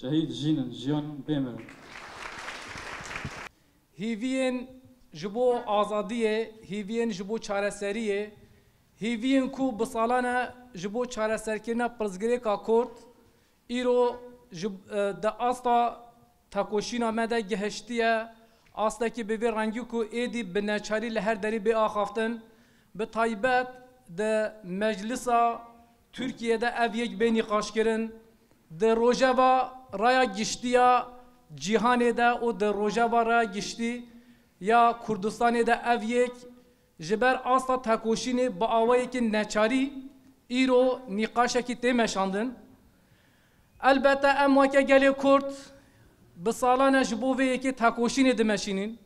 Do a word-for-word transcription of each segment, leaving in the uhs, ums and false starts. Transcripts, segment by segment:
Şehîd jîn in, jiyan bê mirin. Hîviyên ji bo azadiyê, hîviyên ji bo çareseriyê, hîviyên ku bi salan e ji bo çareserkirina pirsgirêka Kurd, îro ji, e, di asta tekoşîna me de gihiştiye, astekî bi vê rengî ku êdî bi neçarî li her derî bê axaftin, bi taybet di meclisa Tirkiyê de ev yek bê nîqaşkirin, di rojeva raya giştî ya cîhanê de û di rojeva raya giştî ya Kurdistanê de ev yek ji ber asta tekoşînê bi awayekî neçarî îro nîqaşekî tê meşandin. Elbette em weke gelê Kurd bi salan e ji bo vê yekê tekoşînê dimeşînin.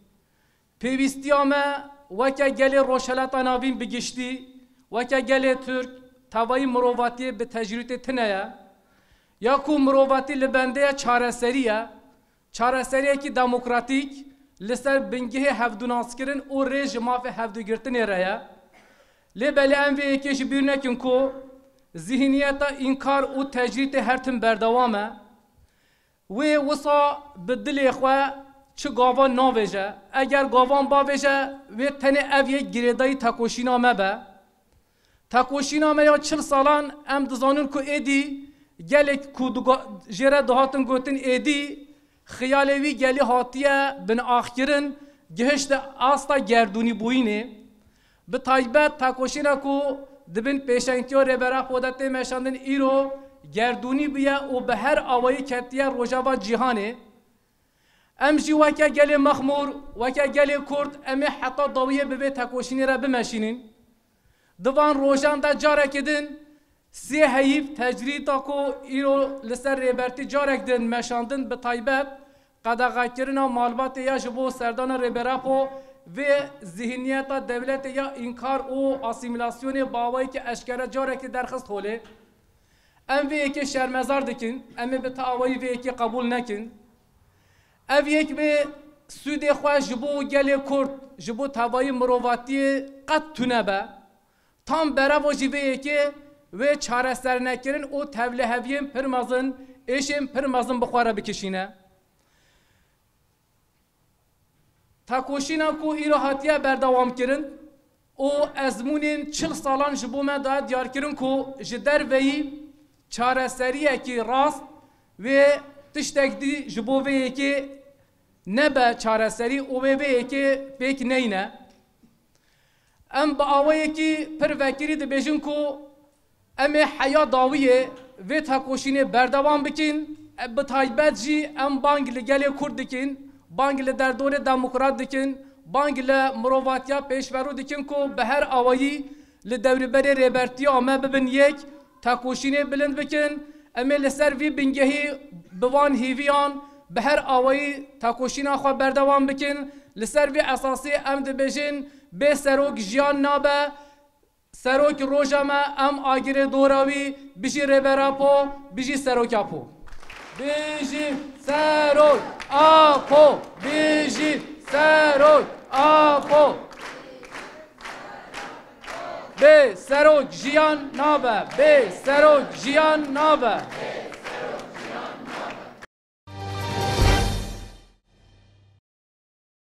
Pêwîstiya me weke gelê Rojhilata Navîn bi giştî, weke gelê Tirk, tevayî mirovatiyê bi tecrîtê tune ye. Ya ku mirovatî li bendê ye çareserî ye, çareseriyekî demokratîk li ser bingehê hevdûnaskirin û rê ji mafê hevdûgirtinê re ye. Lê belê em vê yekê ji bîr nekin ku zîhniyeta înkar û tecrîtê her tim berdewam e. Wê wisa bi dilê xwe çi gavan navêje. Eger gavan bavêje, wê tenê ev yek girêdayî tekoşîna me be. Tekoşîna me ya çil salan em dizanin ku êdî gelek ku diga-, jê re dihatin gotin êdî, xiyalê wî gelî hatiye binaxkirin, gihişte asta gerdûnîbûyînê. Bi taybet tekoşîna ku di bin pêşengtiya Rêber Apo de tê meşandin îro gerdûnî bûye û bi her awayî ketiye rojeva cîhanê. Em jî weke gelê mexmûr, weke gelê Kurd em ê heta dawiyê bi vê tekoşînê re bimeşînin. Di van rojan de carekê din sê heyîv tecrîta ku îro li ser Rêbertî carek din meşandin, bi taybet qedexekirina malbatê ya ji bo serdana Rêber Apo vê zîhniyeta dewletê ya înkar û asîmîlasyonê bi awayekî eşkere carekê derxist holê. Em vê yekê şermezar dikin, em ê bi ti awayî vê yekê qebûl nekin. Ev yek bi sûdê xwe ji bo gelê Kurd, ji bo tevayî mirovatiyê qet tune be. Tam berevo jî vê yekê wê çaresernekirin û tevliheviyên pir mezin, êşên pir mezin bi xwe re bikişîne. Tekoşîna ku îro hatiye berdewamkirin û ezmûnên çil salan ji bo me daye diyarkirin ku ji derveyî çareseriyekî rast wê tiştek dî ji bo vê yekê nebe çareserî û wê vê yekê pêk neyne. Em bi awayekî pir vekirî dibêjin ku em ê heya dawiyê vê tekoşînê berdewam bikin, e, bi taybet jî em bang li gelê Kurd dikin, bang li derdorê demokrat dikin, bang li mirovatiya pêşverû dikin ku bi her awayî li dewrîberê Rêbertiya me bibin yek, tekoşînê bilind bikin. Em ê li ser vî bingehî bi van hêviyan bi her awayî tekoşîna xwe berdewam bikin. Li ser vî esasî em dibêjin, bê serok jiyan nabe. Serok roja me, em agirê dora wî, bijî Rêber Apo, bijî Serok Apo. Bijî Serok Apo, bijî Serok Apo. Bê serok jiyan nabe, bê serok jiyan nabe.